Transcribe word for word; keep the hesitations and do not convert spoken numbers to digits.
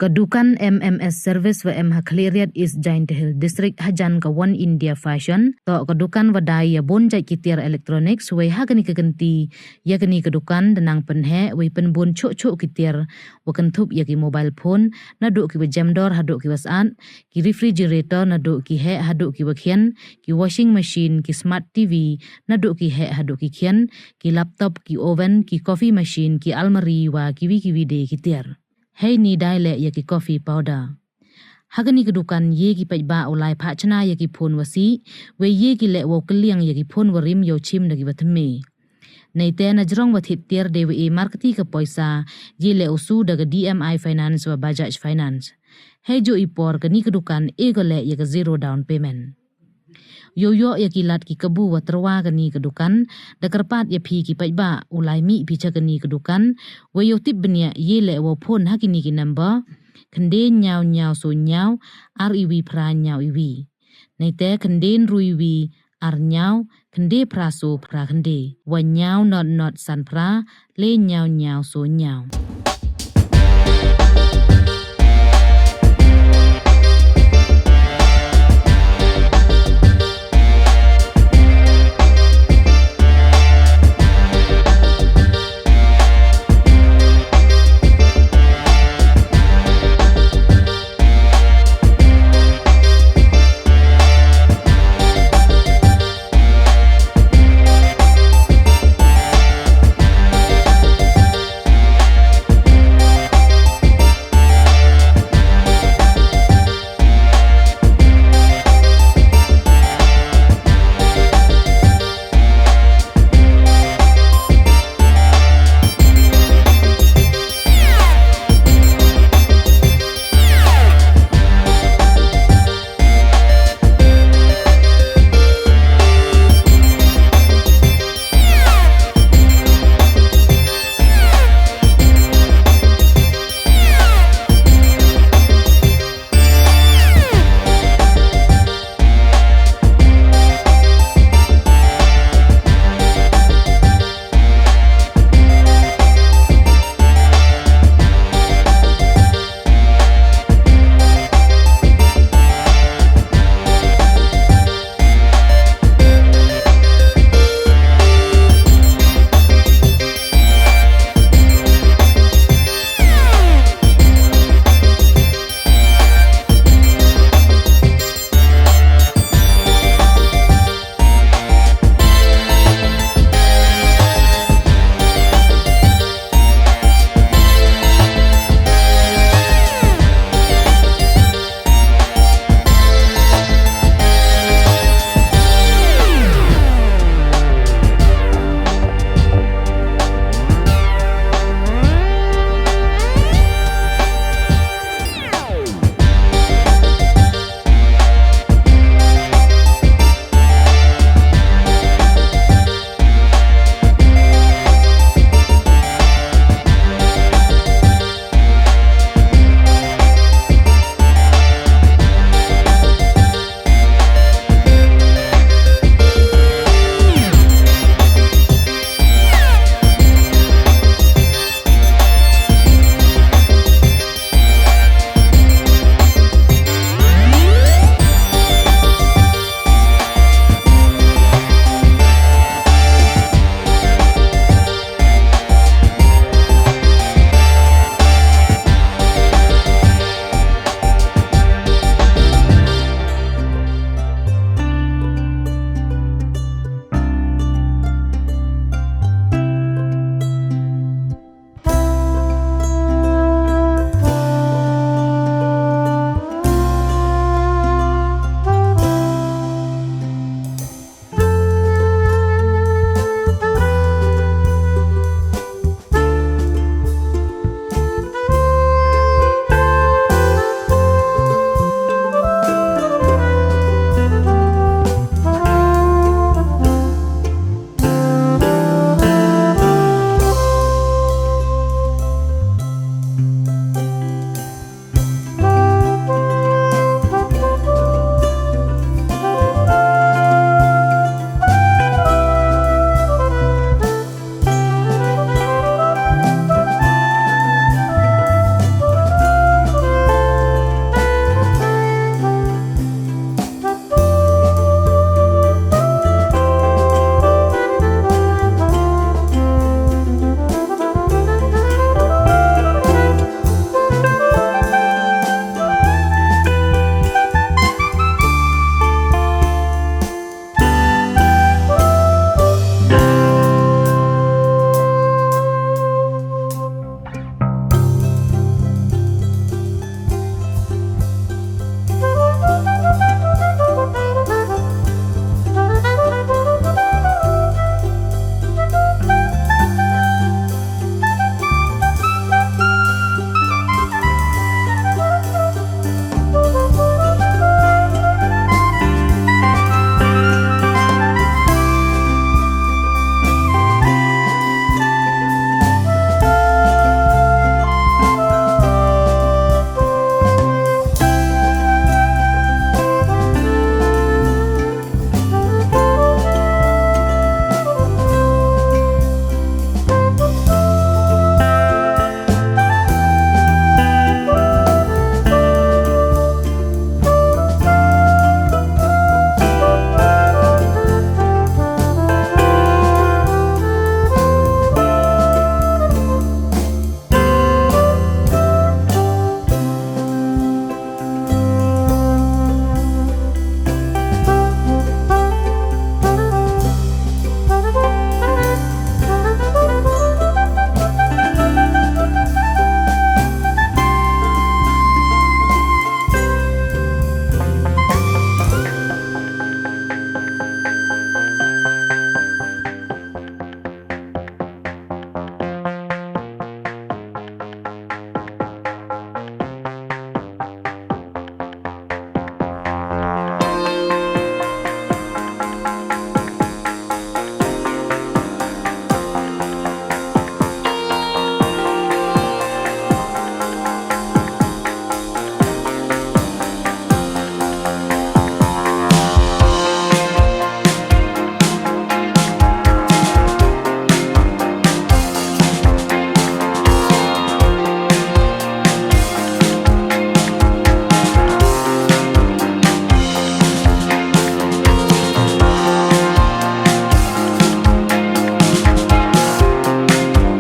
Ka dukan M M S Service wa em ha Khliehriat, East Jaiñtia Hills District, hajan ka One India Fashion, toh ka dukan wa dai ya bun jait ki tiar electronics, wei ha kani ka kynti ya kani ka dukan da nang pynheh wei pynbun choh choh ki tiar wa kynthup ya ki mobile phone, naduh ki wa jemdor haduh ki wa saat, ki refrigerator, naduh ki heh haduh ki wa khian, ki washing machine, ki smart T V, naduh ki heh haduh ki khian, ki laptop, ki oven, ki coffee machine, ki almari wa kiwi kiwi de ki tiar. Heini dai leh ya ki coffee powder. Ha kani ka dukan ye ki paidbah u lai phah chna ya ki phone wa sih, wei ye ki leh wow kylliang ya ki phone wa rim yow chim da ki wa thymme. Neite na jrong wa thied tiar de wa e markti ka poisa, ye leh u su da ka D M I Finance wa Bajaj Finance. Hei jooh i por kani ka dukan e ko leh ya ka zero down payment. Yow yoh ya ki lad ki kabu wa tyrwa kani ka dukan, da kyrpad ya phi ki paidbah u lai mih phi cha kani ka dukan, wei yow tip bniah ye leh wow phone ha kini ki number: khynde ñiaw ñiaw so ñiaw, ar iwi phra ñiaw iwi. Neite khynde ynru iwi, ar ñiaw, khynde phra so phra khynde, wa ñiaw not not san phra, le ñiaw ñiaw so ñiaw.